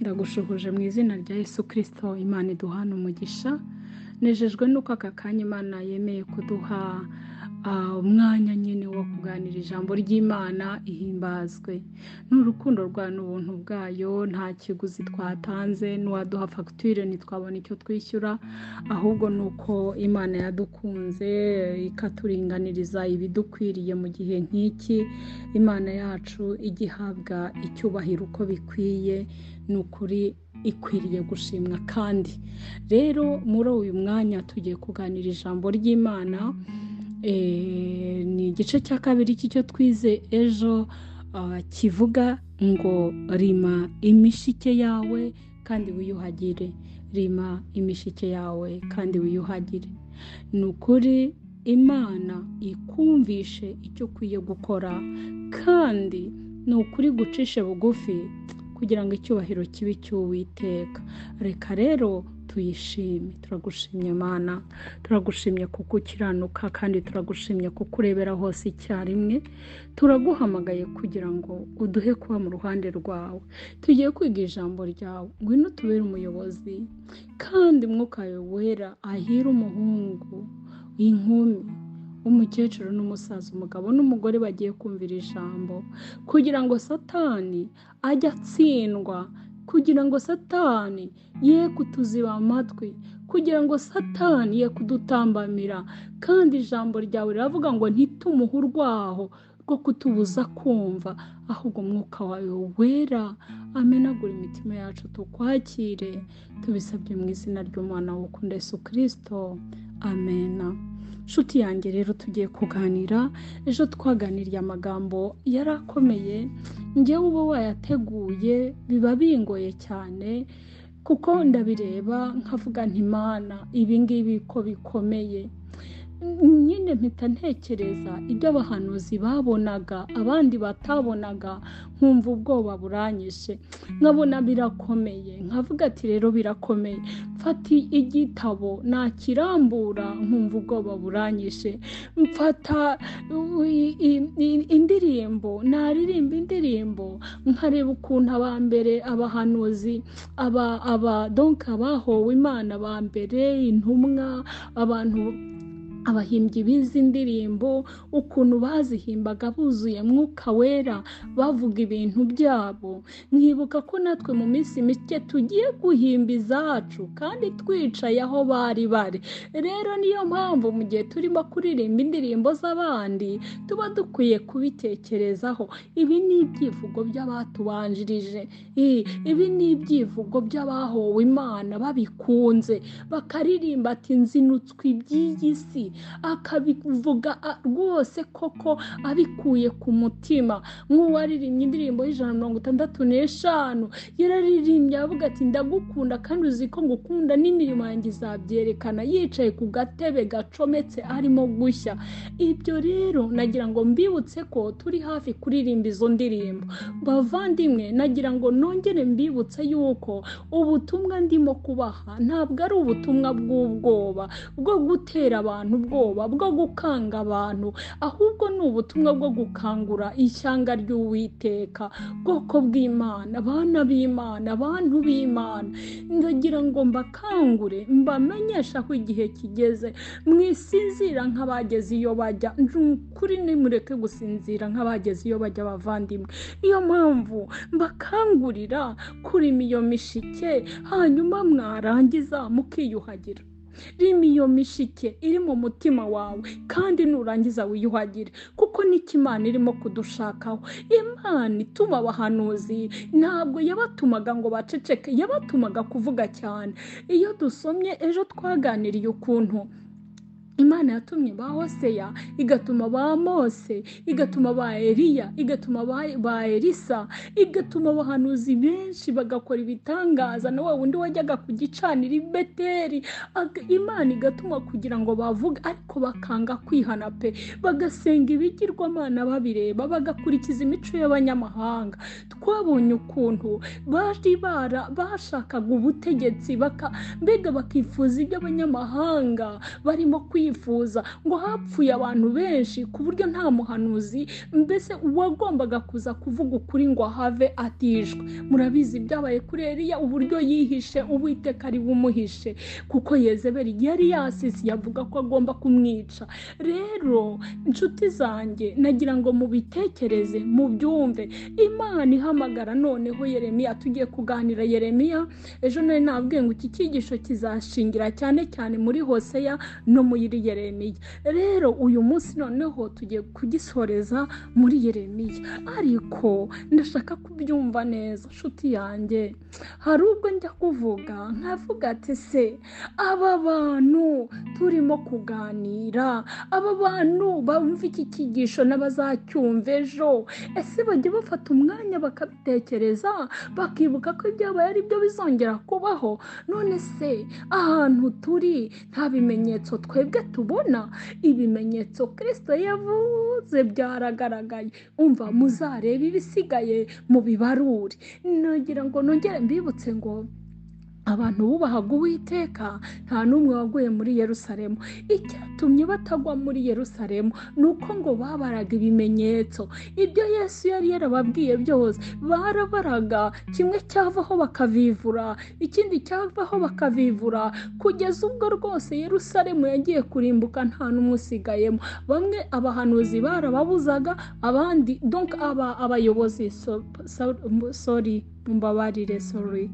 Ndagushuhuje mu izina rya Yesu Kristo. Imana iduhana umugisha. Nejejwe nuko aka kanya Imana yemeye kuduha umwanya nyine wo kuganira ijambo ry'Imana. Ihimbazwe n'urukundo rwayo n'ubuntu bwayo. Nta kiguzi twatanze, n'uwaduha fagitire ntitwabona icyo twishyura, ahubwo ni uko Imana yadukunze ikaturinganiriza ibidukwiriye mu gihe nk'iki. Imana yacu igihabwa icyubahiro uko bikwiye, ni ukuri ikwiriye gushimwa. Kandi rero muri uyu mwanya tugiye kuganira ijambo ry'Imana. Ni igice cya kabiri cy'icyo twize ejo, kivuga ngo rima imishike yawe kandi wiyuhagire. Rima imishike yawe kandi wiyuhagire. Ni ukuri Imana ikumvishe icyo ukwiye gukora, kandi ni ukuri gucishe bugufi kugira ngo icyubahiro kibe icy'Uwiteka. Reka rero tuyishime. Turagushimye Mana, turagushimye kuko ukiranuka, kandi turagushimye kuko urebera hose icyarimwe. Turaguhamagaye kugira ngo uduhe kuba mu ruhande rwawe. Tugiye kwiga ijambo ryawe, ngwino utubere umuyobozi, kandi Mwuka wawe wera ahire umuhungu, inkumi, umukecuru n'umusaza, umugabo n'umugore bagiye kumvira ijambo, kugira ngo Satani ajye atsindwa, kugira ngo Satani ye kutuziba amatwi, kugira ngo Satani ye kudutambamira. Kandi ijambo ryawe riravuga ngo ntitumuhe urwaho rwo kutubuza kumva, ahubwo Umwuka wawe wera amenagura imitima yacu tukwakire. Tubisabye mu izina ry'Umwana w'ukunda Yesu Kristo, amena. Nshuti yanjye rero tugiye kuganira. Ejo twaganiriye amagambo yari akomeye, njyewe uba wayateguye biba bingoye cyane, kuko ndabireba nkavuga nti Mana ibi ngibi ko bikomeye. Nyine mpita ntekereza ibyo abahanuzi babonaga abandi batabonaga, nkumva ubwoba buranyishe, nkabona birakomeye, nkavuga ati rero birakomeye. Mfata igitabo nakirambura nkumva ubwoba buranyishe, mfata indirimbo naririmba indirimbo nkareba ukuntu abambere abahanuzi aba donc abahowe Imana ba mbere, intumwa, abantu abahimbyi b'izi ndirimbo, ukuntu bazihimbaga buzuye Mwuka Wera, bavuga ibintu byabo. Nkibuka ko natwe mu minsi mike tugiye guhimba izacu kandi twicaye aho bari bari. Rero niyo mpamvu mu gihe turimo kuririmba indirimbo z'abandi tuba dukwiye kubitekerezaho. Ibi ni ibyivugo by'abatubanjirije, ibi ni ibyivugo by'abahowe Imana babikunze, bakaririmba ati nzinutswe iby'iyi si, akabivuga rwose koko abikuye ku mutima. Nk'uwaririmbye indirimbo y'165 yararirimbye avuga ati ndagukunda kandi uzi ko ngukunda n'imirimo yanjye izabyerekana, yicaye ku gatebe gacometse arimo gushya. Ibyo rero nagira ngo mbibutse ko turi hafi kuririmba izo ndirimbo. Bavandimwe, nagira ngo nongere mbibutse yuko ubutumwa ndimo kubaha ntabwo ari ubutumwa bw'ubwoba bwo gutera abantu ubwoba, bwo gukanga abantu, ahubwo ni ubutumwa bwo gukangura ishyanga ry'Uwiteka, bwoko bw'Imana, bana b'Imana, abantu b'Imana. Ndagira ngo mbakangure, mbamenyeshe aho igihe kigeze. Mwisinzira nk'abageze iyo bajya, kuri nimureke gusinzira nk'abageze iyo bajya, bavandimwe. Niyo mpamvu mbakangurira kurima iyo mishike, hanyuma mwarangiza mukiyuhagira. Rima iyo mishike iri mu mutima wawe, kandi nurangiza wiyuhagire, kuko nicyo Imana irimo kudushakaho. Imana ituma abahanuzi ntabwo yabatumaga ngo baceceke, yabatumaga kuvuga cyane. Iyo dusomye ejo twaganiriye ukuntu Imana yatumye ba Hoseya, igatuma ba Mose, igatuma ba Eliya, igatuma ba Elisa, igatuma abahanuzi benshi bagakora ibitangaza, na wa wundi wajyaga ku gicaniro i Beteli, Imana igatuma kugira ngo bavuge, ariko bakanga kwihana pe, bagasenga ibigirwamana babireba, bagakurikiza imico y'abanyamahanga. Twabonye ukuntu bari bashakaga ubutegetsi, mbega bakifuza iby'abanyamahanga barimo yifuza. Ngo hapfuye abantu benshi ku buryo nta muhanuzi mbese wagombaga kuza kuvuga ukuri ngo ahave atishwe. Murabizi byabaye kuri Eliya, uburyo yihishe Uwiteka ari bumuhishe, kuko Yezebeli yari yasisi yavuga ko agomba kumwica. Rero inshuti zanjye, nagira ngo mubitekereze, mubyumve. Imana ihamagara noneho Yeremiya. Tugiye kuganira Yeremiya. Ejo nari nabwiye ngo iki cyigisho kizashingira cyane cyane muri Hoseya no muri Yeremiya. Rero uyu munsi noneho tugiye kugisoreza muri Yeremiya, ariko ndashaka kubyumva neza nshuti yanjye. Hari ubwo njya kuvuga nkavuga ati se aba bantu turimo kuganira, aba bantu bumva iki cyigisho n'abazacyumva ejo, ese bajya bafata umwanya bakabitekereza, bakibuka ko ibyabaye ari byo bizongera kubaho? None se ahantu turi nta bimenyetso twebwe tubona? Ibimenyetso Kristo yavuze byaragaragaye. Umva, muzarebe ibisigaye mu bibarure. Nagira ngo nongere mbibutse ngo abantu bubahaga Uwiteka nta n'umwe waguye muri Yerusalemu. Icyatumye batagwa muri Yerusalemu ni uko ngo babaraga ibimenyetso. Ibyo Yesu yari yarababwiye byose barabaraga, kimwe cyavaho bakavivura, ikindi cyavaho bakavivura, kugeza ubwo rwose Yerusalemu yagiye kurimbuka nta n'umwe usigayemo. Bamwe abahanuzi barababuzaga, abandi donc abayobozi sorry mumbabarire sorry,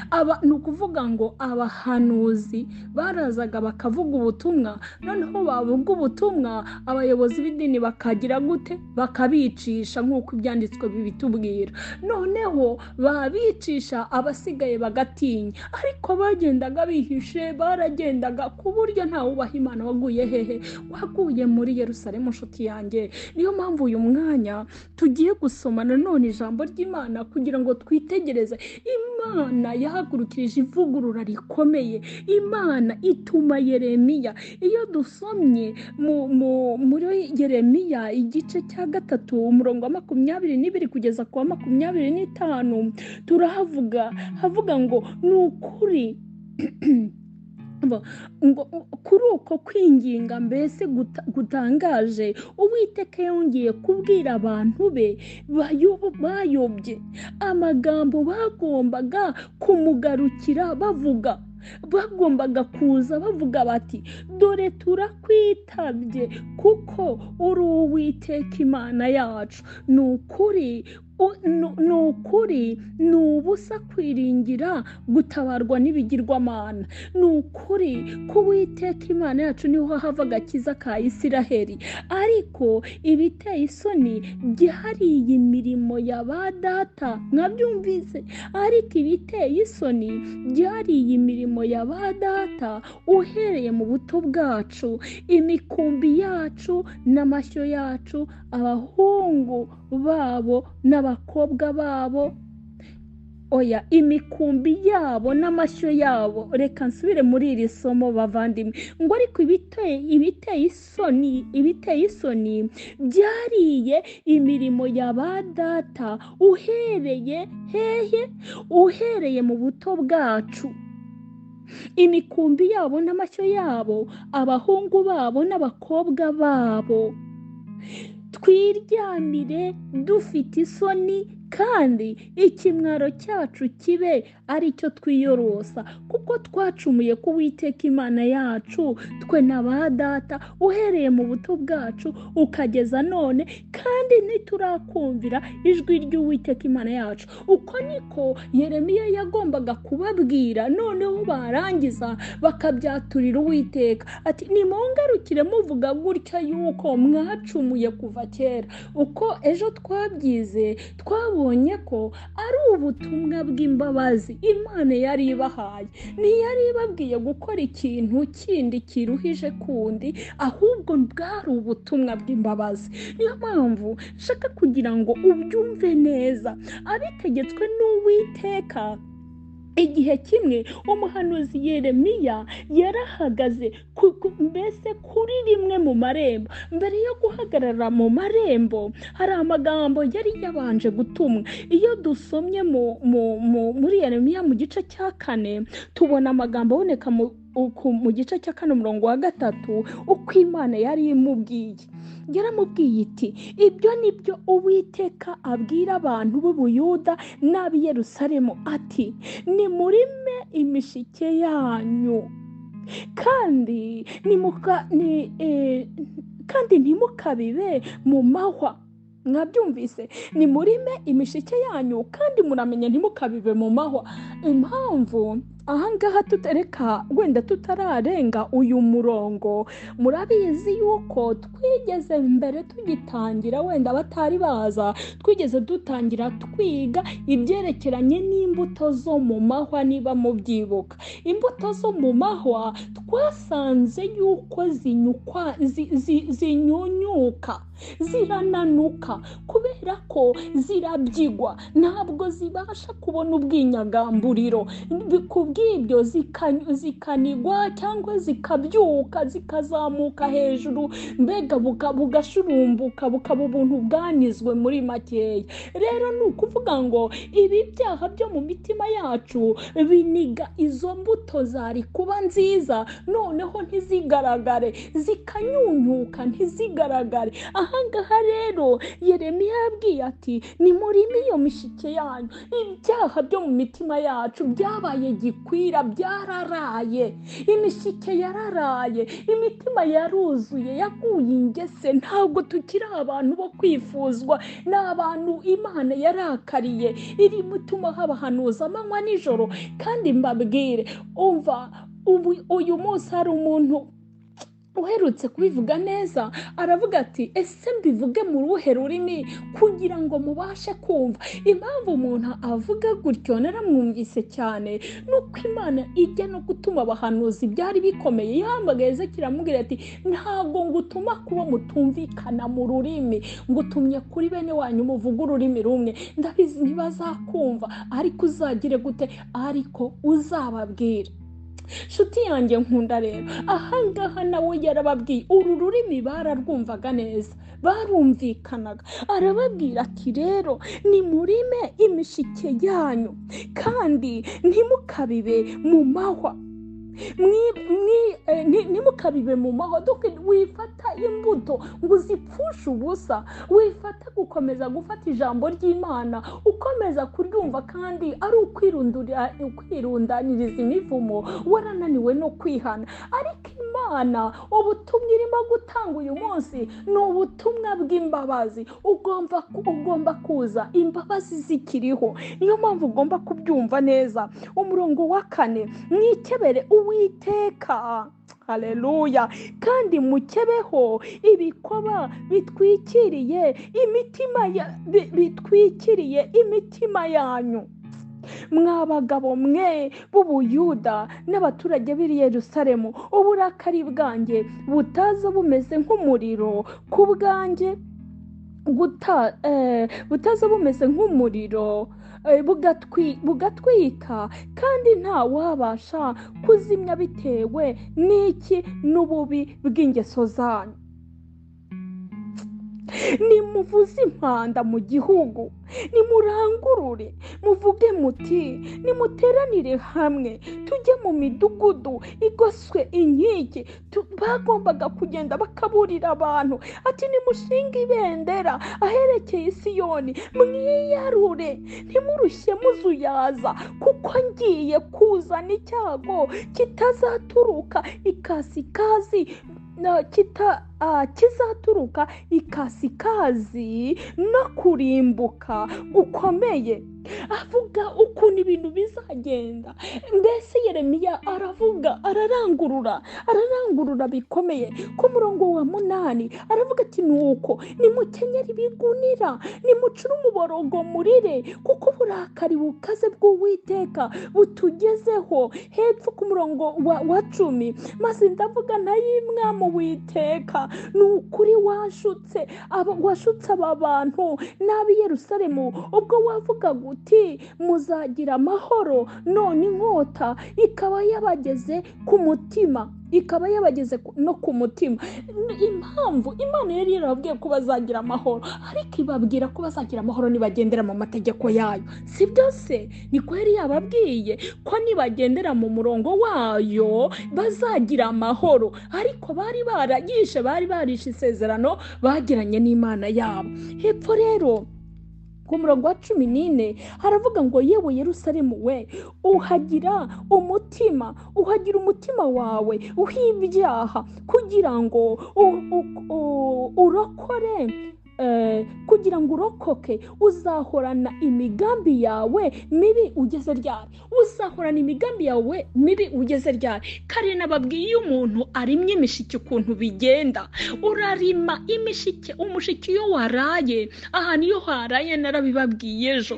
aba ni ukuvuga ngo abahanuzi barazaga bakavuga ubutumwa, noneho bavuga ubutumwa abayobozi b'idini bakagira gute? Bakabicisha nk'uko ibyanditswe bibitubwira. Noneho babicisha abasigaye bagatinya, ariko bagendaga bihishe, baragendaga ku buryo nta wubaha Imana waguye hehe? Waguye muri Yerusalemu nshuti yanjye. Niyo mpamvu uyu mwanya tugiye gusoma nanone ijambo ry'Imana kugira ngo twitegereze. Imana yahagurukirije ivugurura rikomeye. Imana ituma Yeremiya. Iyo dusomye muri Yeremiya igice cya 3 umurongo wa 22 kugeza ku wa 25, turahavuga havuga ngo ni ukuri ngo kuri uko kwinginga mbese gutangaje, Uwiteka yongeye kubwira abantu be bayobye amagambo bagombaga kumugarukira bavuga. Bagombaga kuza bavuga bati dore turakwitabye kuko uri Uwiteka Imana yacu. Ni ukuri ni ubusa kwiringira gutabarwa n'ibigirwamana. Ni ukuri ko Uwiteka Imana yacu niho hava agakiza ka Isiraheli. Ariko ibiteye isoni byariye imirimo ya ba data. Mwabyumvise? Ariko ibiteye isoni byariye imirimo ya ba data uhereye mu buto bwacu, imikumbi yacu n'amashyo yacu, abahungu babo n'abakobwa babo, oya imikumbi yabo n'amashyo yabo. Reka nsubire muri iri somo bavandimwe, ngo ariko ibiteye isoni byariye imirimo ya ba data uhereye hehe? Uhereye mu buto bwacu, imikumbi yabo n'amashyo yabo, abahungu babo n'abakobwa babo. Twiryamire dufite isoni kandi ikimwaro cyacu kibe ari cyo twiyorosa, kuko twacumuye ku Uwiteka Imana yacu twe na ba data uhereye mu buto bwacu ukageza none, kandi ntiturakumvira ijwi ry'Uwiteka Imana yacu. Uko niko Yeremiya yagombaga kubabwira, noneho barangiza bakabyaturira Uwiteka ati nimungarukire muvuga gutya yuko mwacumuye kuva kera. Uko ejo twabyize twabonye ko ari ubutumwa bw'imbabazi Imana yari ibahaye. Ntiyari ibabwiye gukora ikintu kindi kiruhije kundi, ahubwo bwari ubutumwa bw'imbabazi. Niyo mpamvu nshaka kugira ngo ubyumve neza. Abitegetswe n'Uwiteka, igihe kimwe umuhanuzi Yeremiya yarahagaze mbese kuri rimwe mu marembo. Mbere yo guhagarara mu marembo hari amagambo yari yabanje gutumwa. Iyo dusomye muri Yeremiya mu gice cya 4 tubona amagambo aboneka mu gice cya 4 umurongo wa 3, uko Imana yari imubwiye. Yaramubwiye iti ibyo nibyo Uwiteka abwira abantu b'Ubuyuda n'ab'i Yerusalemu ati nimurime imishike yanyu kandi ntimukabibe mu mahwa. Mwabyumvise, nimurime imishike yanyu kandi muramenye ntimukabibe mu mahwa. Impamvu ahangaha tutereka wenda tutararenga uyu murongo, murabizi yuko twigeze mbere tugitangira, wenda batari baza, twigeze dutangira twiga ibyerekeranye n'imbuto zo mu mahwa. Niba mubyibuka, imbuto zo mu mahwa twasanze yuko zinyunyuka, zirananuka kubera ko zirabyigwa, ntabwo zibasha kubona ubwinyagamburiro. Kubw'ibyo zikanigwa cyangwa zikabyuka zikazamuka hejuru, mbega bugashurumbuka bukaba ubuntu bwanizwe muri makeya. Rero ni ukuvuga ngo ibi byaha byo mu mitima yacu biniga izo mbuto zari kuba nziza, noneho ntizigaragare, zikanyunyuka ntizigaragare. Ahangaha rero Yeremiya yabwiye ati nimurime iyo mishike yanyu. Ibyaha byo mu mitima yacu byabaye gikwira, byararaye, imishike yararaye, imitima yaruzuye, yaguye ingese. Ntabwo tukiri abantu bo kwifuzwa, ni abantu Imana yarakariye, iri mutuma habahanuza amanywa nijoro. Kandi mbabwire, umva, uyu munsi hari umuntu uherutse kubivuga neza, aravuga ati ese mbivuge mu ruhe rurimi kugira ngo mubashe kumva? Impamvu umuntu avuga gutyo naramwumvise cyane, nuko Imana ijya no gutuma abahanuzi byari bikomeye. Yahamagaye Ezekiyeli aramubwira ati ntabwo ngutuma kuba mutumvikana mu rurimi, ngutumye kuri bene wanyu muvuga ururimi rumwe, ndabizi ntibazakumva, ariko uzagire gute? Ariko uzababwira. Nshuti yanjye nkunda rero, ahangaha nawe yarababwiye, uru rurimi bararwumvaga neza, barumvikanaga. Arababwira ati rero nimurime imishike yanyu kandi ntimukabibe mu mahwa. Ntimukabibe mu mahwa. Wifata imbuto ngo uzipfushe ubusa, wifata gukomeza gufata ijambo ry'Imana ukomeza kuryumva kandi ari ukwirundaniriza imivumo, warananiwe no kwihana. Ariko Imana ubutumwa irimo gutanga uyu munsi ni ubutumwa bw'imbabazi. Ugomba kuza imbabazi zikiriho, niyo mpamvu ugomba kubyumva neza. Umurongo wa 4, mwikebere Uwiteka, haleluya, kandi mukebeho ibikoba bitwikiriye imitima bitwikiriye imitima yanyu. Mwa bagabo mwe b'Ubuyuda n'abaturage b'i Yerusalemu, uburakari bwanjye butaza bumeze nk'umuriro ku bwanjye, butaza bumeze nk'umuriro bugatwika, kandi nta wabasha kuzimya bitewe n'iki? N'ububi bw'ingeso zanyu. Nimuvuze impanda mu gihugu, nimurangurure muvuge muti nimuteranire hamwe tujye mu midugudu igoswe inkike. Bagombaga kugenda bakaburira abantu ati nimushinge ibendera aherekeye Siyoni, mwiyarure, ntimurushye muzuyaza, kuko ngiye kuzana icyago kitazaturuka ikasikazi kizaturuka ikasikazi no kurimbuka gukomeye. Avuga ukuntu ibintu bizagenda. Mbese Yeremiya aravuga, ararangurura bikomeye. Ku murongo wa 8 aravuga ati nuko nimukenyere ibigunira, nimucure umuborogo murire, kuko uburakari bukaze bw'Uwiteka butugezeho. Hepfo ku murongo wa 10, maze ndavuga ntayimwamu Uwiteka, ni ukuri washutse aba bantu n'ab'i Yerusalemu, ubwo wavugaga uti muzagira amahoro, none inkota ikaba yabageze ku mutima. ikaba yabageze no ku mutima. Impamvu Imana yari yarababwiye ko bazagira amahoro, ariko ibabwira ko bazagira amahoro nibagendera mu mategeko yayo. Si byose niko yari yababwiye ko nibagendera mu murongo wayo bazagira amahoro, ariko bari barayishe, bari barishe isezerano bagiranye n'Imana yabo. Hepfo rero ku murongo wa 14 haravuga ngo yewe Yerusalemu we, uhagira umutima, uhagira umutima wawe uhibyaha kugira ngo urokore, kugira ngo urokoke. Uzahorana imigambi yawe mibi ugeze ryari? Uzahorana imigambi yawe mibi ugeze ryari? Kare nababwiye iyo umuntu arimye imishike ukuntu bigenda. Urarima imishike, umushike iyo waraye, ahantu iyo haraye narabibabwiye ejo,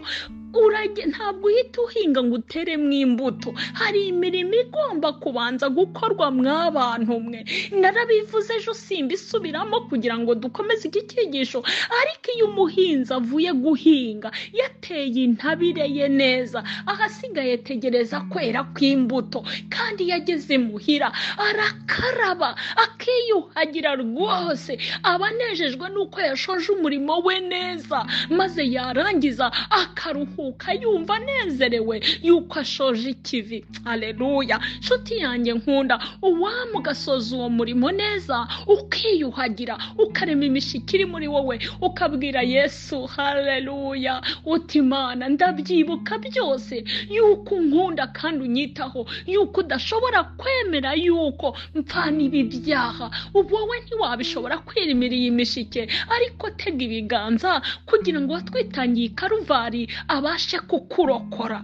ntabwo uhita uhinga ngo uteremo imbuto. Hari imirimo igomba kubanza gukorwa mw'abantu mwe. Narabivuze ejo simbisubiramo kugira ngo dukomeze iki cyigisho, ariko iyo umuhinzi avuye guhinga yateye intabire ye neza, ahasigaye tegereza kwera kw'imbuto, kandi yageze muhira arakaraba akiyuhagira rwose, aba anejejwe n'uko yashoje umurimo we neza, maze yarangiza akaruhuka yumva anezerewe yuko ashoje ikivi. Haleluya! Nshuti yanjye nkunda, uwamu ugasoza uwo murimo neza, ukiyuhagira, ukarema imishike iri muri wowe, ukabwira Yesu haleluya uti Imana ndabyibuka byose yuko unkunda kandi unyitaho, yuko udashobora kwemera yuko mpfana ibi byaha, wowe ntiwabishobora kwirimira iyi mishike, ariko tega ibiganza kugira ngo watwitangiye Karuvari abashe kukurokora.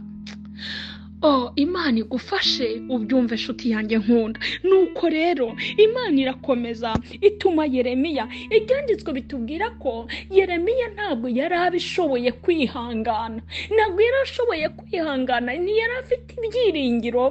Oh, Imana igufashe ubyumve nshuti yanjye nkunda. Nuko rero Imana irakomeza ituma Yeremiya. Ibyanditswe bitubwira ko Yeremiya ntabwo yari abishoboye kwihangana, ntabwo yari ashoboye kwihangana, ntiyari afite ibyiringiro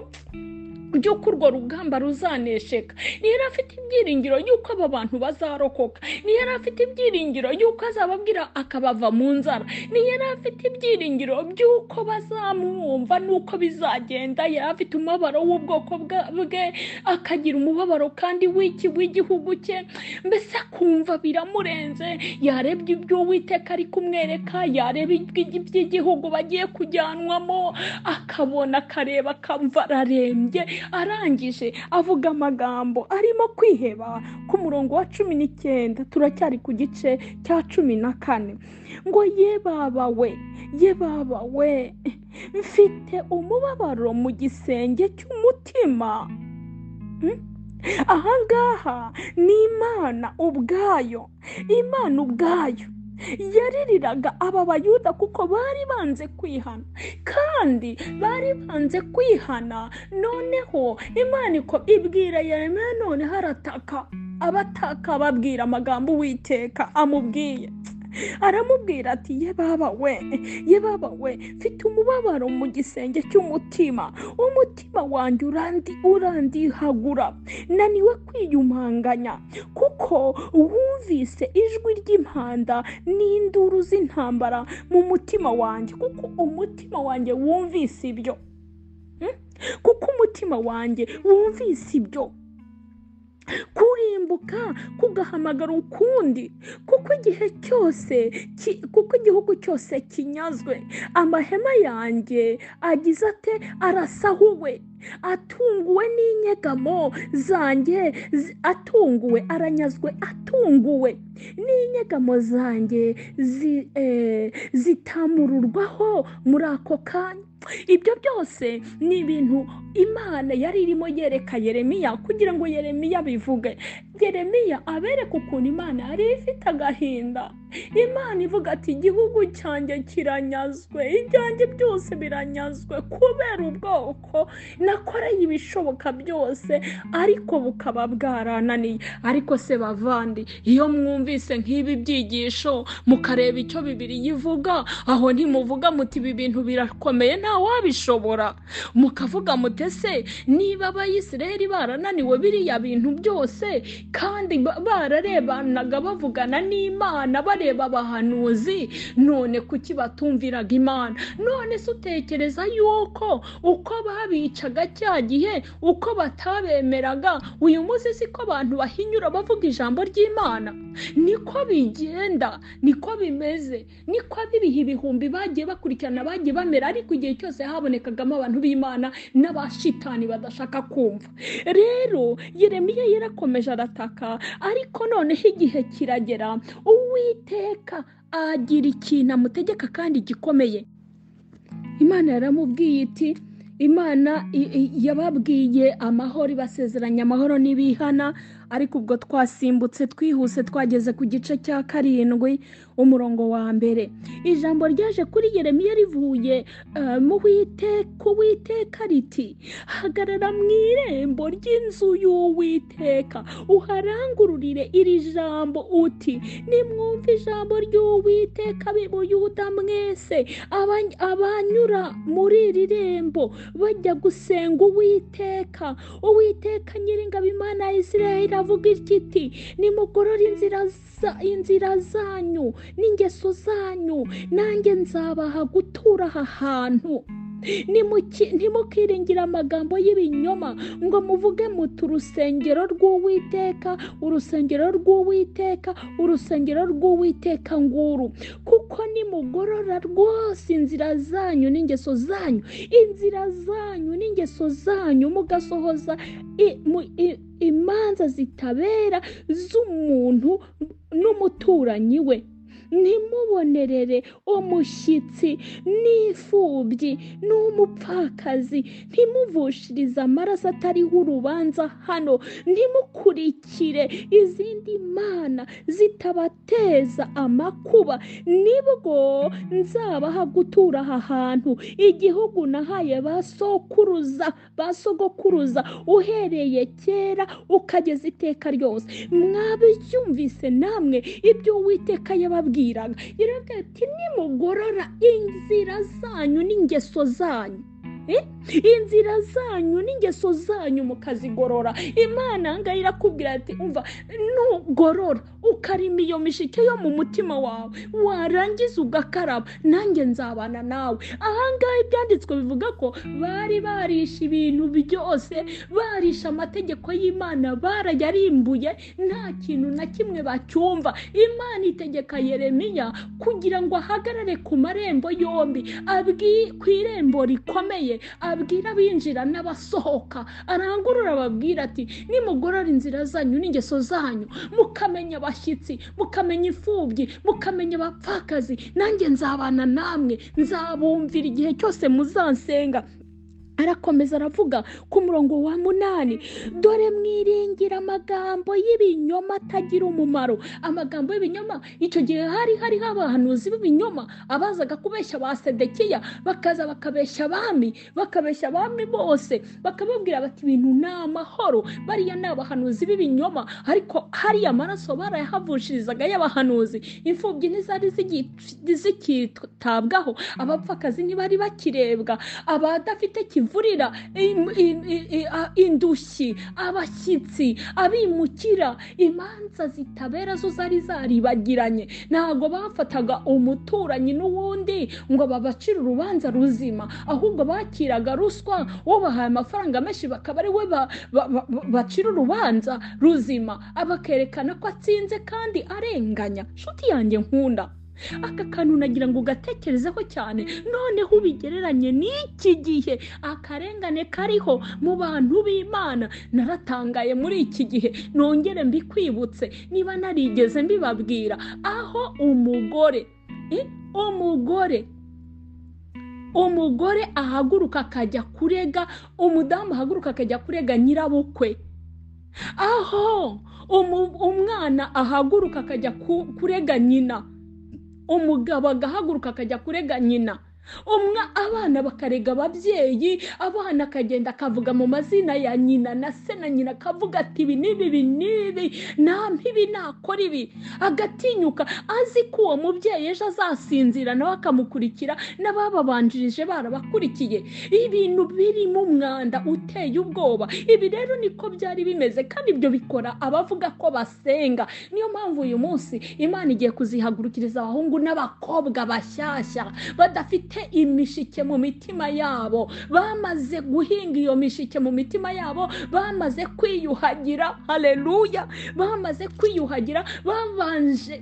by'uko urwo rugamba ruzanesheka, ntiyari afite ibyiringiro y'uko aba bantu bazarokoka, ntiyari afite ibyiringiro y'uko azababwira akabava mu nzara, ntiyari afite ibyiringiro by'uko bazamwumva n'uko bizagenda. Yari afite umubabaro w'ubwoko bwe, akagira umubabaro kandi w'iki w'igihugu cye, mbese akumva biramurenze. Yarebye ibyo Uwiteka ari kumwereka, yareba iby'igihugu bagiye kujyanwamo, akabona, akareba, akamva ararembye. Arangije avuga amagambo arimo kwiheba. Ku murongo wa 19 turacyari ku gice cya 14, ngo ye baba we, ye baba we, mfite umubabaro mu gisenge cy'umutima. Ahangaha ni Imana ubwayo, Imana ubwayo yaririraga aba Bayuda kuko bari banze kwihana, kandi bari banze kwihana. Noneho Imana ibwira Yeremiya, noneho arataka, abataka babwira amagambo Uwiteka amubwiye. Aramubwira ati ye baba we, ye baba we, mfite umubabaro mu gisenge cy'umutima, umutima wanjye urandihagura, naniwe kwiyumanganya, kuko wumvise ijwi ry'impanda n'induru z'intambara mu mutima wanjye, kuko umutima wanjye wumvise ibyo, kuko umutima wanjye wumvise ibyo. Kurimbuka kugahamagara ukundi, kuko igihe cyose, kuko igihugu cyose kinyazwe, amahema yanjye agize ate, arasahuwe, atunguwe n'inyegamo zanjye, atunguwe, aranyazwe, atunguwe n'inyegamo zanjye zitamururwaho muri ako kanya. Ibyo byose ni ibintu Imana yari irimo yereka Yeremiya kugira ngo Yeremiya bivuge. Yeremiya abereke ukuntu Imana yari ifite agahinda. Imana ivuga ati igihugu cyanjye kiranyazwe, ibyanjye byose biranyazwe kubera ubwoko nakoreye ibishoboka byose, ariko bukaba bwarananiye. Ariko se bavandi, iyo mwumvise nk'ibi byigisho mukareba icyo Bibiliya ivuga, aho ntimuvuga muti ibi bintu birakomeye nta wabishobora? Mukavuga mutese niba Abayisiraheli barananiwe biriya bintu byose, kandi bararebanaga bavugana n'Imana bari bareba abahanuzi, none kuki batumviraga Imana? None se utekereza yuko uko babicaga cya gihe, uko batabemeraga, uyu munsi siko abantu bahinyura bavuga ijambo ry'Imana? Niko bigenda, niko bimeze, niko abibihe ibihumbi bagiye bakurikirana, bagiye bamera, ariko igihe cyose habonekagamo abantu b'Imana n'abashitani badashaka kumva. Rero Yeremiya yarakomeje arataka, ariko noneho igihe kiragera Uwiteka agira ikintu amutegeka kandi gikomeye. Imana yaramubwiye iti, Imana yababwiye amahoro, ibasezeranya amahoro n'ibihana, ariko ubwo twasimbutse twihuse twageze ku gice cya 7 umurongo wa 1. Ijambo ryaje kuri Yeremiya rivuye mu Uwiteka riti, hagarara mu irembo ry'inzu y'Uwiteka, uharangururire iri jambo uti, nimwumve ijambo ry'Uwiteka b'Ibuyuda mwese, abanyura muri iri rembo bajya gusenga Uwiteka. Uwiteka Nyiringabo Imana ya Isirayeli avuga iti, nimugorore inzira zanyu n'ingeso zanyu, nanjye nzabaha gutura aha hantu. Ntimukiringire amagambo y'ibinyoma ngo muvuge muti, urusengero rw'Uwiteka, urusengero rw'Uwiteka, urusengero rw'Uwiteka nguru. Kuko nimugorora rwose inzira zanyu n'ingeso zanyu, inzira zanyu n'ingeso zanyu, mugasohoza imanza zitabera z'umuntu n'umuturanyi we, ntimubonerere umushyitsi n'imfubyi n'umupfakazi, ntimuvushirize amaraso atariho urubanza hano, ntimukurikire izindi mana zitabateza amakuba, nibwo nzabaha gutura aha hantu, igihugu nahaye ba sogokuruza uhereye kera ukageza iteka ryose. Mwabyumvise namwe ibyo Uwiteka yababwiye. Yaravuga ati, nimugorora inzira zanyu n'ingeso zanyu, inzira zanyu n'ingeso zanyu mukazigorora. Imana ngaho irakubwira ati, umva, nugorora ukarima iyo mishike yo mu mutima wawe, warangiza ugakaraba, nanjye nzabana nawe. Ahangaha ibyanditswe bivuga ko bari barishe ibintu byose, barishe amategeko y'Imana, barayarimbuye, nta kintu na kimwe bacyumva. Imana itegeka Yeremiya kugira ngo ahagarare ku marembo yombi, ku irembo rikomeye, abwira abinjira n'abasohoka, arangurura ababwira ati, nimugorora inzira zanyu n'ingeso zanyu, mukamenya abashyitsi, mukamenya imfubyi, mukamenya abapfakazi, nanjye nzabana namwe, nzabumvira igihe cyose muzansenga. Arakomeza aravuga ku murongo wa 8, dore mwiringira amagambo y'ibinyoma atagira umumaro. Amagambo y'ibinyoma, icyo gihe hari hariho abahanuzi b'ibinyoma, abazaga kubeshya ba Sedekiya, bakaza bakabeshya abami, bakabeshya abami bose, bakababwira bati ibintu ni amahoro. Bariya ni abahanuzi b'ibinyoma, ariko hariya amaraso barayahavushirizaga y'abahanuzi. Imfubyi ntizari zikitabwaho, abapfakazi ntibari bakirebwa, abadafite kivurira, indushyi, abashyitsi, abimukira, imanza zitabera zo zari zaribagiranye. Ntabwo bafataga umuturanyi n'uwundi ngo babacire urubanza ruzima, ahubwo bakiraga ruswa, uwo bahaye amafaranga menshi bakaba ari we bacira urubanza ruzima, abakerekana ko atsinze kandi arenganya. Nshuti yanjye nkunda, aka kantu nagira ngo ugatekerezeho cyane, noneho ubigereranye n'iki gihe akarengane kariho mu bantu b'Imana. Naratangaye muri iki gihe, nongere mbikwibutse niba narigeze mbibabwira, aho umugore ahaguruka akajya kurega, umudamu ahaguruka akajya kurega nyirabukwe, aho umwana ahaguruka akajya kurega nyina, umugabo agahaguruka akajya kurega nyina. Abana bakarega ababyeyi, abana akagenda akavuga mu mazina ya nyina na se na nyina, akavuga ati ibi n'ibi ibi n'ibi, nampa ibi nakora ibi, agatinyuka azi ko uwo mubyeyi ejo azasinzira nawe akamukurikira, n'abababanjirije barabakurikiye. Ibintu birimo umwanda uteye ubwoba. Ibi rero niko byari bimeze, kandi ibyo bikora abavuga ko basenga. Niyo mpamvu uyu munsi Imana igiye kuzihagurukiriza abahungu n'abakobwa bashyashya badafite imishike mu mitima yabo, bamaze guhinga iyo mishike mu mitima yabo, bamaze kwiyuhagira. Haleluya! Bamaze kwiyuhagira,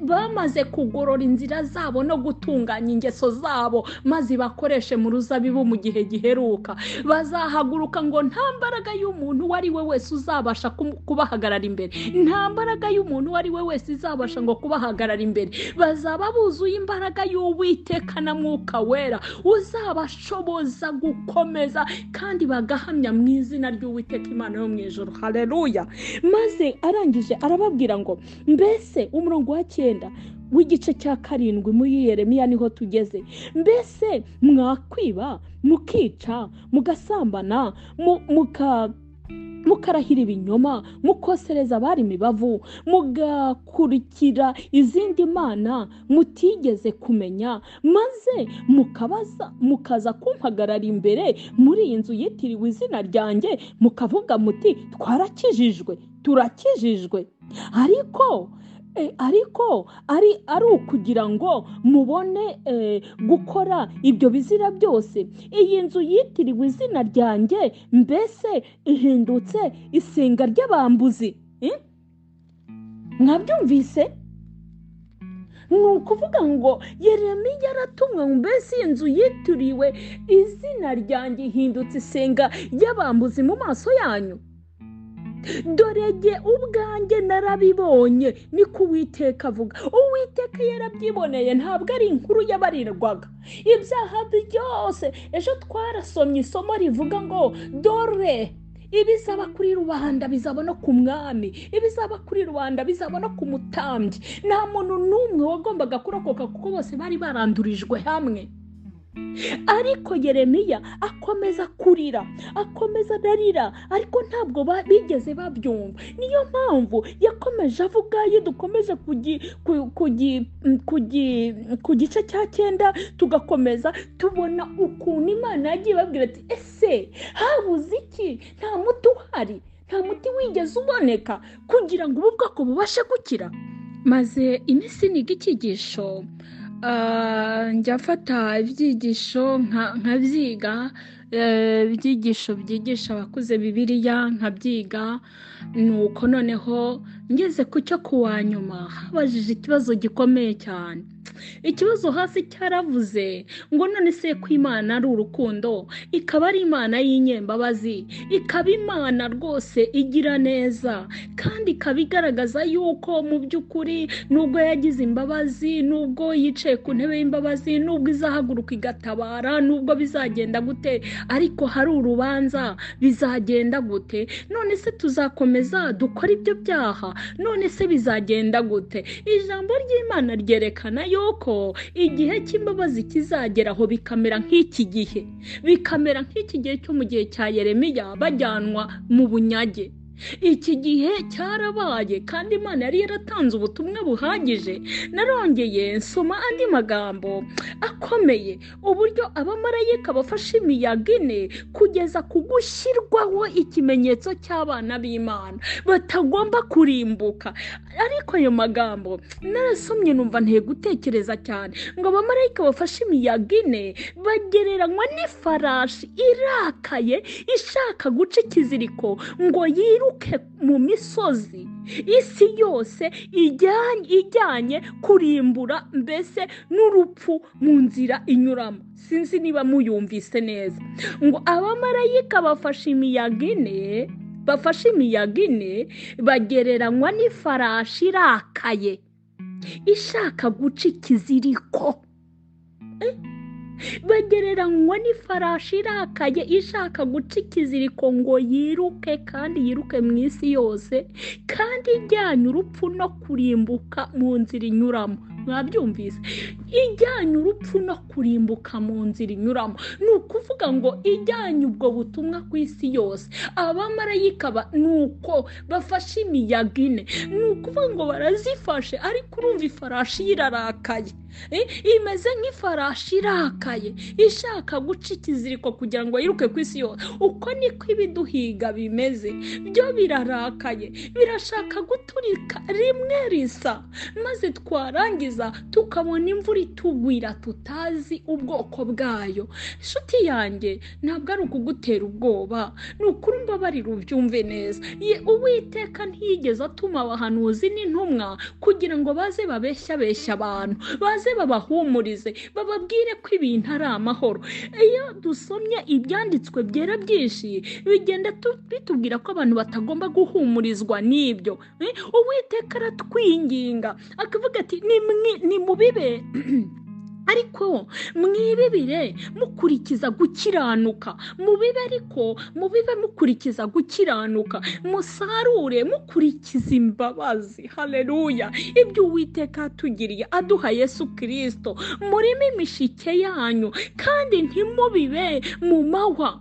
bamaze kugorora inzira zabo no gutunganya ingeso zabo, maze bakoreshe mu ruzabibu mu gihe giheruka. Bazahaguruka ngo nta mbaraga y'umuntu uwo ari we wese uzabasha kubahagarara imbere, nta mbaraga y'umuntu uwo ari we wese izabasha ngo kubahagarara imbere. Bazaba buzuye imbaraga y'Uwiteka na Mwuka Wera uzabashoboza gukomeza kandi bagahamya mu izina ry'Uwiteka Imana yo mu ijuru. Haleluya! Maze arangije arababwira ngo mbese, umurongo wa 9 w'igice cya 7 muri Yeremiya niho tugeze, mbese mwakwiba, mukica, mugasambana, mukarahira ibinyoma, mukosereza abari imibavu, mugakurikira izindi mana mutigeze kumenya, maze mukabaza mukaza kumpagarara imbere muri iyi nzu yitiriwe izina ryanjye, mukavuga muti twarakijijwe, turakijijwe. Ariko ari ukugira ngo mubone gukora ibyo bizira byose. Iyi nzu yitiriwe izina ryanjye mbese ihindutse isenga ry'abambuzi. Mwabyumvise? Ni ukuvuga ngo Yeremiya yaratumwe, mbese iyi nzu yitiriwe izina ryanjye ihindutse isenga ry'abambuzi mu maso yanyu. Dore jye ubwanjye narabibonye, niko Uwiteka avuga. Uwiteka yarabyiboneye, ntabwo ari inkuru yabarirwaga. Ibyaha byose, ejo twarasomye isomo rivuga ngo dore ibizaba kuri rubanda bizaba no ku mwami, ibizaba kuri rubanda bizaba no ku mutambyi. Nta muntu n'umwe wagombaga kurokoka kuko bose bari barandurijwe hamwe. Ariko Yeremiya akomeza kurira, akomeza ararira, ariko ntabwo bigeze babyumva. Niyo mpamvu yakomeje avuga, iyo dukomeje ku gice cya 9 tugakomeza tubona ukuntu Imana yagiye ibabwira ati ese habuze iki? Nta muti uhari, nta muti wigeze uboneka kugira ngo ubu bwoko bubashe gukira. Maze iminsi niga icyigisho, njya mfata ibyigisho nkabyiga, ibyigisho byigisha abakuze Bibiliya nkabyiga. Nuko noneho ngeze ku cyo kuwa nyuma habajije ikibazo gikomeye cyane. Ikibazo hasi cyaravuze ngo none se ko Imana ari urukundo, ikaba ari Imana y'inyembabazi, ikaba Imana rwose igira neza, kandi ikaba igaragaza yuko mu by'ukuri nubwo yagize imbabazi, nubwo yicaye ku ntebe y'imbabazi, nubwo izahaguruka igatabara, nubwo bizagenda gute, ariko hari urubanza, bizagenda gute? None se tuzakomeza dukora ibyo byaha? None se bizagenda gute? Ijambo ry'Imana ryerekana yuko igihe cy'imbabazi kizageraho bikamera nk'iki gihe, bikamera nk'iki gihe cyo mu gihe cya Yeremiya bajyanwa mu bunyage. Iki gihe cyarabaye kandi Imana yari yaratanze ubutumwa buhagije. Narongeye nsoma andi magambo akomeye, uburyo abamarayika bafashe imiyaga ine kugeza ku gushyirwaho ikimenyetso cy'abana b'Imana batagomba kurimbuka. Ariko ayo magambo narasomye numva nteye gutekereza cyane, ngo abamarayika bafashe imiyaga ine bagereranywa n'ifarashi irakaye ishaka guca ikiziriko ngo yiruke mu misozi isi yose ijyanye kurimbura mbese n'urupfu mu nzira inyuramo. Sinzi niba muyumvise neza. Ngo abamarayika bafashe imiyaga ine bagereranywa n'ifarashi irakaye ishaka guca ikiziriko. Bagereranywa n'ifarashi irakaye ishaka guca ikiziriko ngo yiruke, kandi yiruke mu isi yose, kandi ijyanye urupfu no kurimbuka mu nzira inyuramo. Mwabyumvise, ijyanye urupfu no kurimbuka mu nzira inyuramo. Ni ukuvuga ngo ijyanye ubwo butumwa ku isi yose. Abamarayika ni uko bafashe imiyaga ine, ni ukuvuga ngo barazifashe, ariko urumva ifarashi irarakaye, imeze nk'ifarashi irakaye ishaka guca ikiziriko kugira ngo yiruke ku isi yose. Uko niko ibiduhiga bimeze, byo birarakaye, birashaka guturika rimwe risa, maze twarangiza tukabona imvura itugwira tutazi ubwoko bwayo. Inshuti yanjye, ntabwo ari ukugutera ubwoba, ni ukuri mbabarira ubyumve neza. Uwiteka ntiyigeze atuma abahanuzi n'intumwa kugira ngo baze babeshyabeshya abantu, baze babahumurize, bababwire ko ibintu ari amahoro. Iyo dusomye ibyanditswe byera byinshi bigenda bitubwira ko abantu batagomba guhumurizwa n'ibyo. Uwiteka aratwinginga akavuga ati nimubibe ariko mwibibire mukurikiza gukiranuka, mubibe ariko mubibe mukurikiza gukiranuka, musarure mukurikiza imbabazi. Haleluya! Ibyo Uwiteka atugiriye aduha Yesu Kristo, murimo imishike yanyu kandi ntimubibe mu mahwa.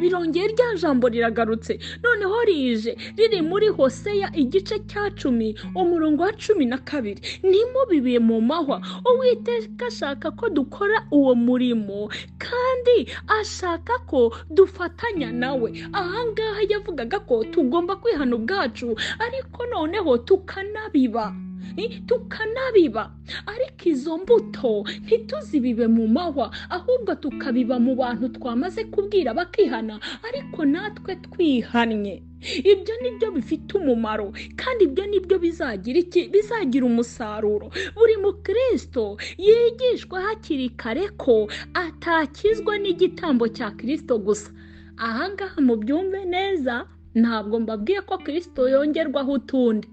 Birongeye rya jambo riragarutse, noneho rije riri muri Hoseya igice cya 10 umurongo wa 12, ntimubibe mu mahwa. Uwiteka ashaka ko dukora uwo murimo kandi ashaka ko dufatanya nawe. Ahangaha yavugaga ko tugomba kwihana ubwacu, ariko noneho tukanabiba, ariko izo mbuto ntituzibibe mu mahwa, ahubwo tukabiba mu bantu twamaze kubwira bakihana, ariko natwe twihannye. Ibyo nibyo bifite umumaro, kandi ibyo nibyo bizagira iki? Bizagira umusaruro. Buri mukristo yigishwa hakiri kare ko atakizwa n'igitambo cya Kristo gusa. Ahangaha mubyumve neza, ntabwo mbabwiye ko Kristo yongerwaho utundi,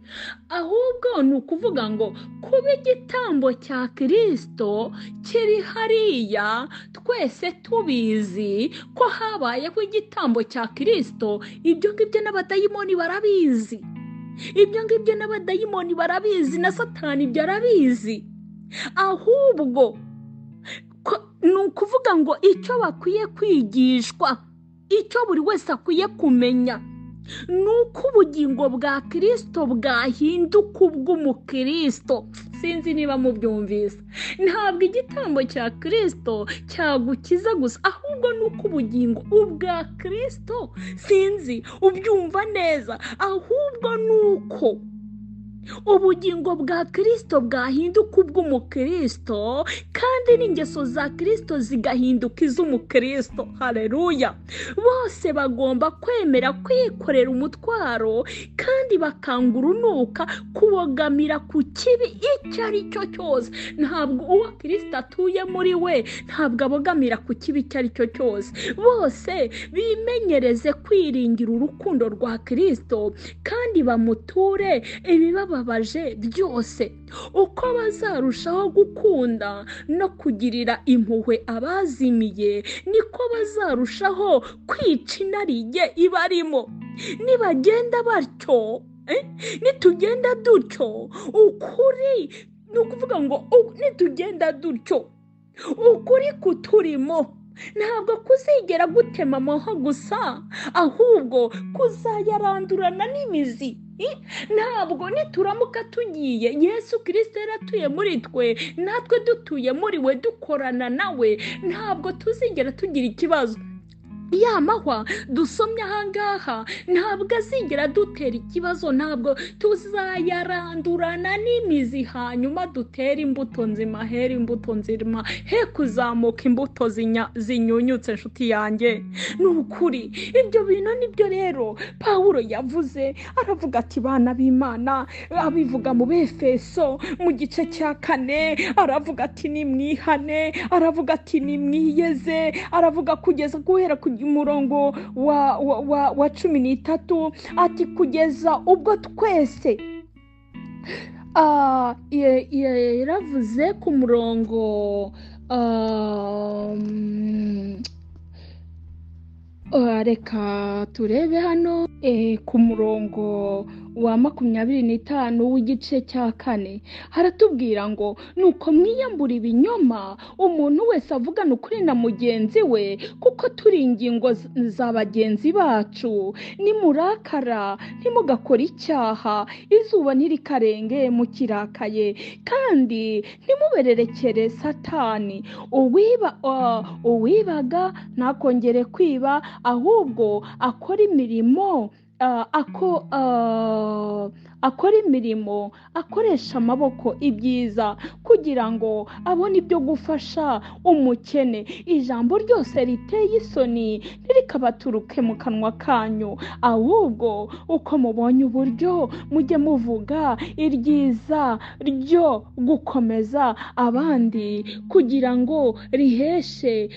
ahubwo ni ukuvuga ngo kuba igitambo cya Kristo kiri hariya twese tubizi ko habayeho igitambo cya Kristo. Ibyo ngibyo n'abadayimoni barabizi, ibyo ngibyo n'abadayimoni barabizi, na Satani ibyo arabizi. Ahubwo ni ukuvuga ngo icyo bakwiye kwigishwa, icyo buri wese akwiye kumenya, nuko ubugingo bwa Kristo bwahinduka ubw'umukristo. Sinzi niba mubyumvise. Ntabwo igitambo cya Kristo cyagukiza gusa, ahubwo nuko ubugingo ubwa Kristo, sinzi ubyumva neza, ahubwo nuko ubugingo bwa Kristo bwahinduka ubw'umukristo, kandi n'ingeso za Kristo zigahinduka iz'umukristo. Haleluya! Bose bagomba kwemera kwikorera umutwaro kandi bakanga urunuka kubogamira ku kibi icyo ari cyo cyose. Ntabwo uwo Kristo atuye muri we ntabwo abogamira ku kibi icyo ari cyo cyose. Bose bimenyereze kwiringira urukundo rwa Kristo kandi bamuture ibibababaje byose. Uko bazarushaho gukunda no kugirira impuhwe abazimiye, niko bazarushaho kwica inarijye ibarimo. Nibagenda batyo, nitugenda dutyo, ukuri ni ukuvuga ngo nitugenda dutyo, ukuri kuturimo ntabwo kuzigera gutema amahwa gusa, ahubwo kuzayarandurana n'imizi. Ntabwo nituramuka tugiye, Yesu Kristo yaratuye muri twe, natwe dutuye muri we, dukorana nawe, ntabwo tuzigera tugira ikibazo. Ya mahwa dusomye ahangaha ntabwo azigera dutera ikibazo, ntabwo tuzayarandurana n'imizi, hanyuma dutera imbuto nzima, hera imbuto nzima, he kuzamuka imbuto zinyunyutse. Inshuti yanjye, ni ukuri ibyo bintu nibyo rero Pawulo yavuze, aravuga ati bana b'Imana, abivuga mu Befeso mu gice cya 4, aravuga ati nimwihane, aravuga ati nimwiyeze, aravuga kugeza guhera ku umurongo wa 13, ati kugeza ubwo twese. Yaravuze ku murongo, reka turebe hano. Ku murongo wa 25 w'igice cya 4 haratubwira ngo nuko mwiyambura ibinyoma, umuntu wese avugana ukuri na mugenzi we, kuko turi ingingo za bagenzi bacu. Nimurakara ntimugakore icyaha, izuba ntirikarenge mukirakaye, kandi ntimubererekere Satani. Uwibaga ntakongere kwiba, ahubwo akora imirimo akora imirimo akoresha amaboko ibyiza, kugira ngo abone ibyo gufasha umukene. Ijambo ryose riteye isoni ntirikabaturuke mu kanwa kanyu, ahubwo uko mubonye uburyo mujye muvuga iryiza ryo gukomeza abandi, kugira ngo riheshe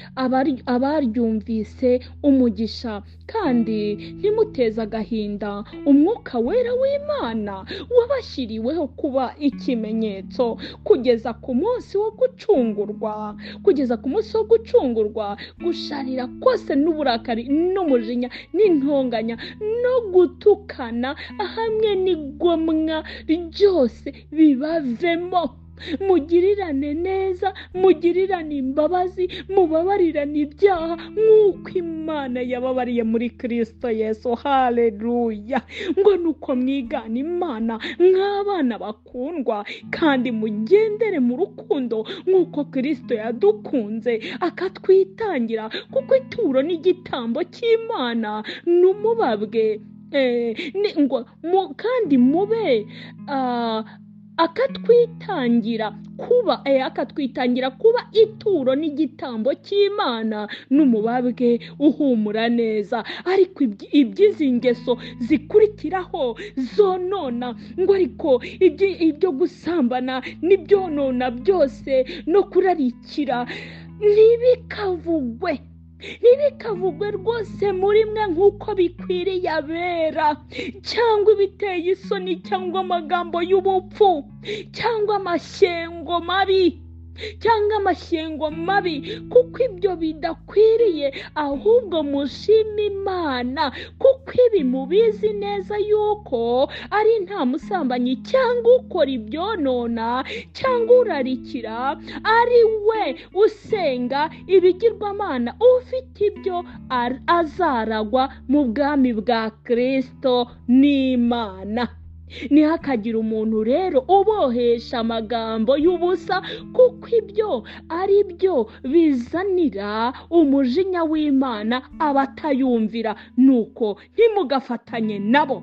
abaryumvise umugisha. Kandi ntimuteze agahinda umwuka wera w'Imana wabashyiriweho kuba ikimenyetso kugeza ku munsi wo gucungurwa, kugeza ku munsi wo gucungurwa. Gusharira kose n'uburakari n'umujinya n'intonganya no gutukana hamwe n'igomwa ryose bibavemo. Mugirirane neza, mugirirane imbabazi, mubabarirane ibyaha nk'uko Imana yababariye muri Kristo Yesu. Haleluya! Ngo nuko mwigana Imana nk'abana bakundwa, kandi mugendere mu rukundo nk'uko Kristo yadukunze akatwitangira, kuko ituro n'igitambo cy'Imana n'umubabwe. Ngo kandi mube akatwitangira kuba ituro n'igitambo cy'Imana n'umubabwe uhumura neza. Ariko iby'izi ngeso zikurikiraho zonona, ngo ariko ibyo gusambana n'ibyonona byose no kurarikira ntibikavugwe, ntibikavugwe rwose muri mwe nk'uko bikwiriye abera, cyangwa ibiteye isoni, cyangwa amagambo y'ubupfu, cyangwa amashyengo mabi, cyangwa amashyengo mabi, kuko ibyo bidakwiriye. Ahubwo mushime Imana, kuko ibi mubizi neza yuko ari nta musambanyi cyangwa ukora ibyonona cyangwa urarikira, ari we usenga ibigirwamana, ufite ibyo azaragwa mu bwami bwa Kristo n'Imana. Ntihakagire umuntu rero ubohesha amagambo y'ubusa, kuko ibyo ari byo bizanira umujinya w'Imana abatayumvira. Nuko ntimugafatanye nabo.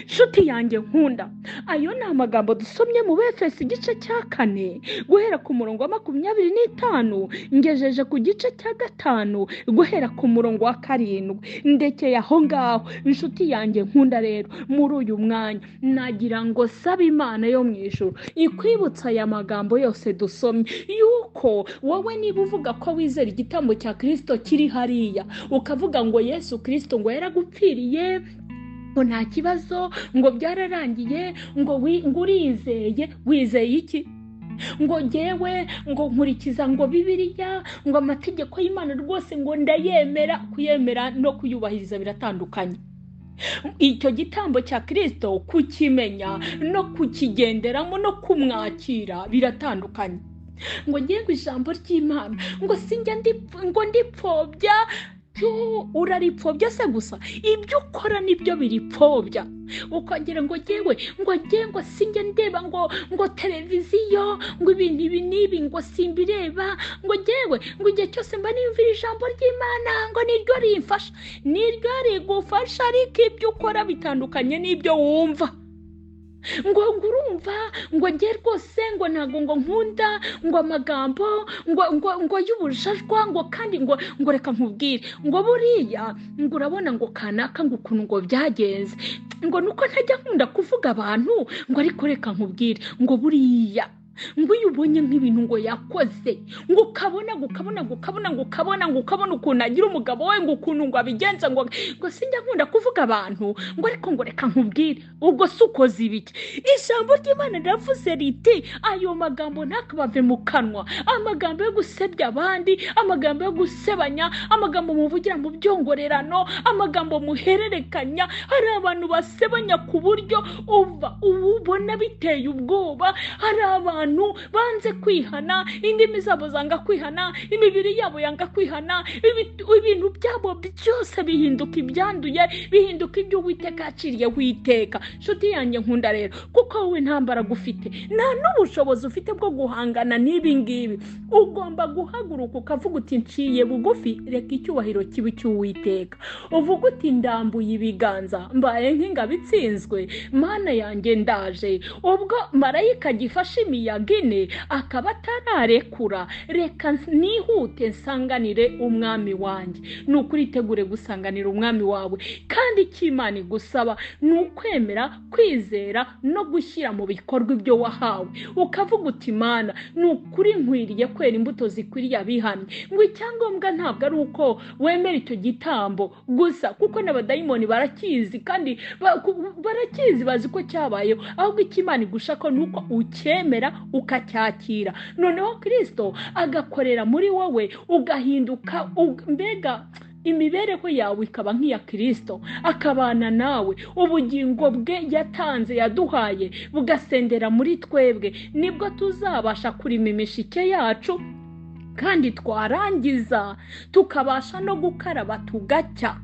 Nshuti yanjye nkunda, ayo ni amagambo dusomye mu Befeso igice cya 4 guhera ku murongo wa 25 ngejeje ku gice cya 5 guhera ku murongo wa 7. Ndekeye aho ngaho. Inshuti yanjye nkunda rero, muri uyu mwanya nagira ngo sabe Imana yo mu ijuru ikwibutsa aya magambo yose dusomye, yuko wowe niba uvuga ko wizera igitambo cya Kristo kiri hariya, ukavuga ngo Yesu Kristo ngo yaragupfiriye, ngo nta kibazo, ngo byararangiye, ngo urizeye, wizeye iki? Ngo ngewe ngo nkurikiza ngo Bibiliya, ngo amategeko y'Imana rwose ngo ndayemera. Kuyemera no kuyubahiriza biratandukanye. Icyo gitambo cya Kristo kukimenya no kukigenderamo no kumwakira biratandukanye. Ngo ngewe ijambo ry'Imana ngo sinjya ngo ndipfobya. Uraripfobya se gusa? Ibyo ukora nibyo biripfobya. Ukongera ngo ngewe ngo ngewe ngo sinjya ndeba ngo televiziyo, ngo ibintu ibi n'ibi ngo simbireba, ngo ngewe ngo igihe cyose mba niyumvira ijambo ry'Imana ngo niryo rimfasha. Niryo rigufasha, ariko ibyo ukora bitandukanye n'ibyo wumva. Ngo urumva ngo nge rwose ngo ntago ngo nkunda ngo amagambo ngo ngo ngo y'ubujajwa, ngo kandi ngo ngo reka nkubwire ngo buriya ngo urabona ngo kanaka ngo ukuntu ngo byagenze, ngo nuko ntajya nkunda kuvuga abantu, ngo ariko reka nkubwire ngo buriya. Ngo iyo ubonye nk'ibintu ngo yakoze, ngo ukabona ngo ukabona ngo ukabona ngo ukabona ngo ukabona ukuntu agira umugabo we, ngo ukuntu ngo abigenza, ngo sinjya nkunda kuvuga abantu, ngo ariko ngo reka nkubwire, ubwo si ukoze ibiki? Ijambo ry'Imana riravuze riti ayo magambo ntakabave mu kanwa, amagambo yo gusebya abandi, amagambo yo gusebanya, amagambo muvugira mu byongorerano, amagambo muhererekanya. Hari abantu basebanya ku buryo uva ubona biteye ubwoba. Hari abantu banze kwihana, indimi zabo zanga kwihana, imibiri yabo yanga kwihana, ibintu byabo byose bihinduka ibyanduye, bihinduka ibyo Uwiteka yaciriyeho iteka. Nshuti yanjye nkunda rero, kuko wowe nta mbaraga ufite, nta n'ubushobozi ufite bwo guhangana n'ibi ngibi, ugomba guhaguruka ukavuga uti nciye bugufi, reka icyubahiro kibe icy'Uwiteka. Uvuga uti ndambuye ibiganza, mbaye nk'ingabo itsinzwe, Mana yanjye ndaje. Ubwo marayika gifashe imiyaga ine akaba atararekura, reka nihute nsanganire umwami wanjye. Ni ukuri itegure gusanganira umwami wawe, kandi icyo Imana igusaba ni ukwemera, kwizera no gushyira mu bikorwa ibyo wahawe. Ukavuga uti Mana, ni ukuri nkwiriye kwera imbuto zikwiriye abihamye. Ngo icyangombwa ntabwo ari uko wemera icyo gitambo gusa, kuko n'abadayimoni barakizi, kandi barakizi, bazi ko cyabayeho. Ahubwo icyo Imana igushaka ni uko ucyemera ukacyakira, noneho Kristo agakorera muri wowe, ugahinduka, mbega imibereho yawe ikaba nk'iya Kristo, akabana nawe, ubugingo bwe yatanze yaduhaye bugasendera muri twebwe. Nibwo tuzabasha kurima imishike yacu, kandi twarangiza tukabasha no gukaraba tugacya.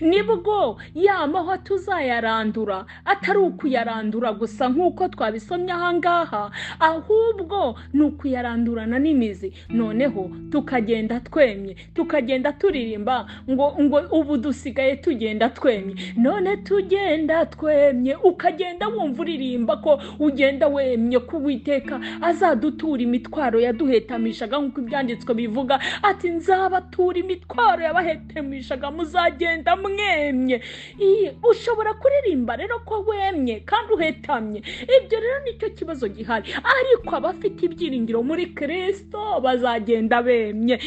Nibwo ya mahwa tuzayarandura, atari ukuyarandura gusa nk'uko twabisomye aha ngaha, ahubwo ni ukuyarandurana n'imizi. Noneho tukagenda twemye, tukagenda turirimba ngo ubu dusigaye tugenda twemye, none tugenda twemye. Ukagenda wumva uririmba ko ugenda wemye, ko Uwiteka azadutura imitwaro yaduhetamishaga, nk'uko ibyanditswe bivuga ati nzabatura imitwaro yabahetamishaga, muzagenda mwemye. Ushobora kuririmba rero ko wemye kandi uhetamye. Ibyo rero nicyo kibazo gihari, ariko abafite ibyiringiro muri Kristo bazagenda bemye.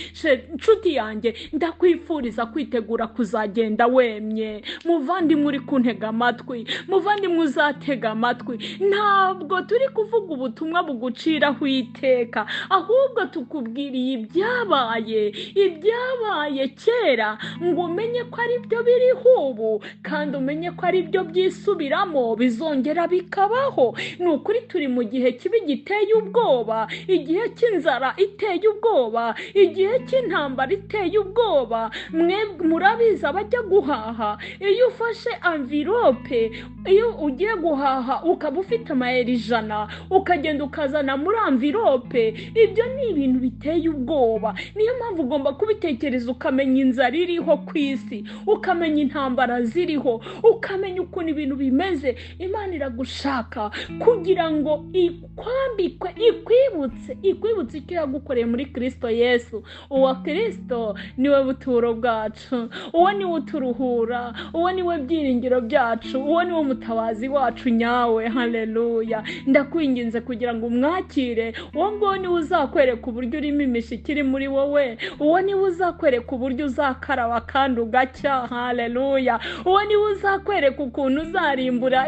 Nshuti yanjye, ndakwifuriza kwitegura kuzagenda wemye. Muvandimwe uri kuntega amatwi, muvandimwe uzatega amatwi, ntabwo turi kuvuga ubutumwa buguciraho iteka, ahubwo tukubwiriye ibyabaye kera, ngo umenye ko ari byo biriho ubu, kandi umenye ko ari byo byisubiramo, bizongera bikabaho. Ni ukuri turi mu gihe kibi giteye ubwoba, igihe cy'inzara iteye ubwoba, igihe cy'intambara iteye ubwoba. Mwe murabizi abajya guhaha, iyo ufashe envelope, iyo ugiye guhaha ukaba ufite amayeri 100, ukagenda ukazana muri envelope, ibyo ni ibintu biteye ubwoba. Niyo mpamvu ugomba kubitekereza, ukamenya inzara iriho ku isi, ukamenya intambara ziriho, ukamenya ukuntu ibintu bimeze. Imana iragushaka kugira ngo ikwambikwe, ikwibutse icyo yagukoreye muri Kristo Yesu. Uwa Kristo niwe buturo bwacu, uwo niwe uturuhura, uwo niwe byiringiro byacu, uwo niwe mutabazi wacu nyawe. Haleluya! Ndakwinginze kugira ngo umwakire. Uwo nguwo niwe uzakwereka uburyo urimo imishike iri muri wowe, uwo niwe uzakwereka uburyo uzakaraba kandi ugacya. Haleluya! Uwo niwe uzakwereka ukuntu uzarimbura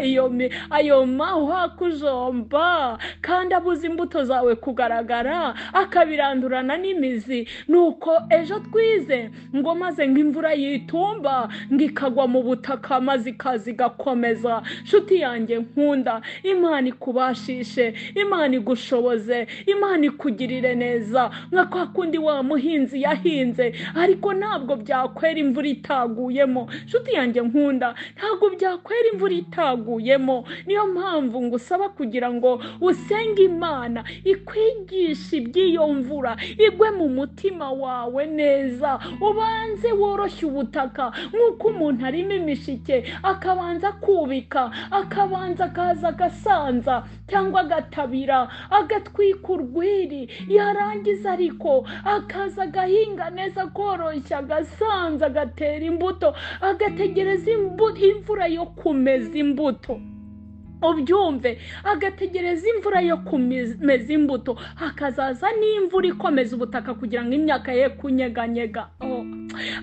ayo mahwa kujomba, kandi abuze imbuto zawe kugaragara, akabirandurana n'imizi. Nuko ejo twize ngo maze ngo imvura yitumba ngo ikagwa mu butaka, maze ikaza igakomeza. Nshuti yanjye nkunda, Imana ikubashishe, Imana igushoboze, Imana ikugirire neza, nka kwa kundi wa muhinzi yahinze, ariko ntabwo byakwera imvura itaguyemo. Nshuti yanjye nkunda, ntabwo byakwera imvura itaguyemo. Niyo mpamvu ngusaba kugira ngo usenge Imana ikwigishe iby'iyo mvura, igwe mu mutima wawe neza, ubanze woroshye ubutaka, nk'uko umuntu arima imishike akabanza kubika, akabanza akaza agasanza cyangwa agatabira, agatwika urwiri, yarangiza ariko akaza agahinga neza, koroshya, agasanza, agatera imbuto, agategereza imvura yo kumeza imbuto. Ubyumve, agategereza imvura yo kumeza imbuto, hakazaza n'imvura ikomeza ubutaka kugira ngo imyaka ye kunyeganyega.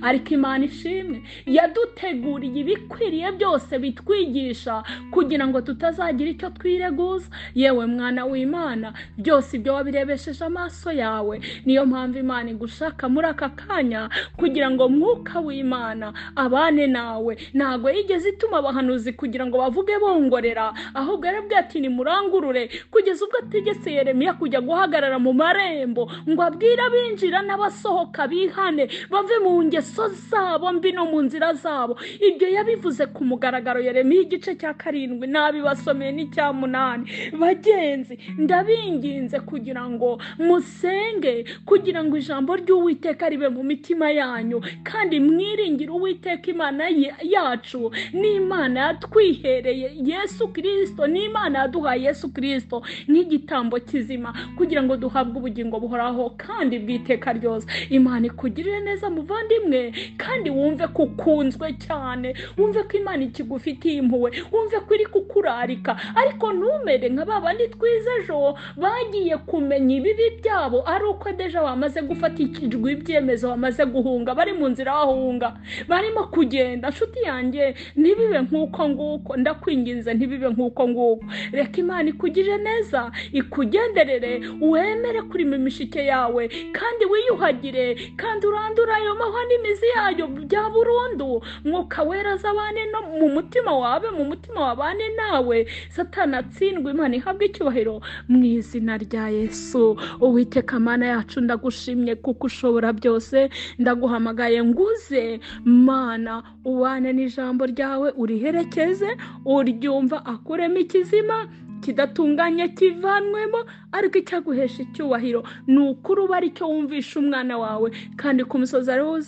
Ariko Imana ishimwe, yaduteguriye ibikwiriye byose bitwigisha kugira ngo tutazagira icyo twireguza. Yewe mwana w'Imana, byose ibyo wabirebesheje amaso yawe. Niyo mpamvu Imana igushaka muri aka kanya kugira ngo Mwuka w'Imana abane nawe. Ntabwo yigeze ituma abahanuzi kugira ngo bavuge bongorera, ahubwo yarabwiye ati nimurangurure, kugeza ubwo ategetse Yeremiya kujya guhagarara mu marembo ngo abwire abinjira n'abasohoka bihane, bave mu ngeso zabo mbi no mu nzira zabo. Ibyo yabivuze ku mugaragaro. Yeremiya igice cya 7 nabibasomeye n'icya 8. Bagenzi, ndabinginze kugira ngo musenge, kugira ngo ijambo ry'Uwiteka ribe mu mitima yanyu, kandi mwiringire Uwiteka Imana yacu. N'Imana yatwihereye Yesu Kristo, n'Imana yaduhaye Yesu Kristo nk'igitambo kizima kugira ngo duhabwe ubugingo buhoraho kandi bw'iteka ryose. Imana ikugirire neza muvandimwe, kandi wumve ko ukunzwe cyane, wumve ko Imana ikigufitiye impuhwe, wumve ko iri kukurarika. Ariko ntumere nka ba bandi twize ejo bagiye kumenya ibibi byabo ari uko déjà bamaze gufata ibyemezo, bamaze guhunga, bari mu nzira bahunga, barimo kugenda. Nshuti yanjye, ntibibe nk'uko nguko, ndakwinginze, ntibibe nk'uko nguko. Reka Imana ikugirire neza, ikugenderere, wemere kurima imishike yawe, kandi wiyuhagire, kandi urandure ayo mahwa n'imizi yayo bya burundu. Mwuka Wera azabane no mu mutima wawe, mu mutima wabane nawe, Satani atsindwe, Imana ihabwe icyubahiro mu izina rya Yesu. Uwiteka Mana yacu, ndagushimye kuko ushobora byose. Ndaguhamagaye nguze Mana, ubane n'ijambo ryawe, uriherekeze, uryumva akuremo ikizima, kidatunganye kivanwemo, ariko icyaguhesha icyubahiro ni ukuri uba aricyo wumvisha umwana wawe, kandi ku musozi ariwo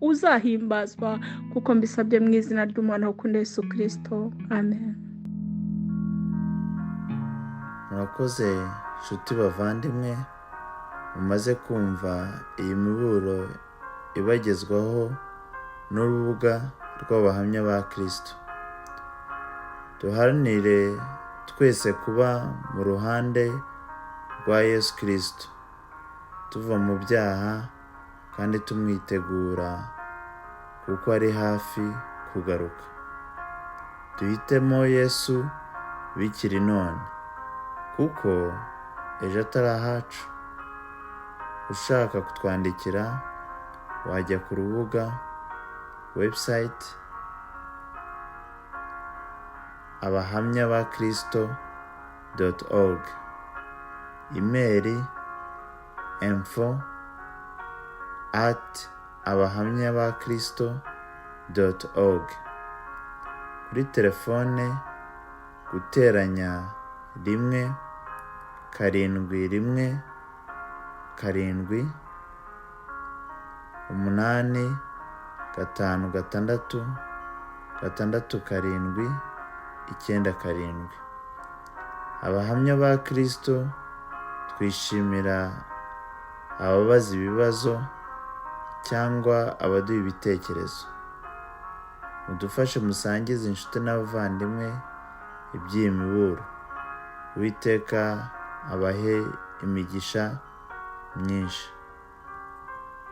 uzahimbazwa, kuko mbisabye mu izina ry'Umwana w'ukunda Yesu Kristo, amen. Murakoze nshuti bavandimwe, mumaze kumva iyi miburo ibagezwaho n'urubuga rw'Abahamya ba Kristo. Duharanire twese kuba mu ruhande rwa Yesu Kristo, tuva mu byaha kandi tumwitegura kuko ari hafi kugaruka. Duhitemo Yesu bikiri none, kuko ejo atari ahacu. Ushaka kutwandikira wajya ku rubuga website abahamyabakristo.org, email info@abahamyabakristo.org, kuri telefone +1 7 1 7 8 5 6 6 7 9 7. Abahamya ba Kristo twishimira ababaza ibibazo cyangwa abaduha ibitekerezo. Mudufashe musangize inshuti n'abavandimwe iby'iyi miburo. Uwiteka abahe imigisha myinshi.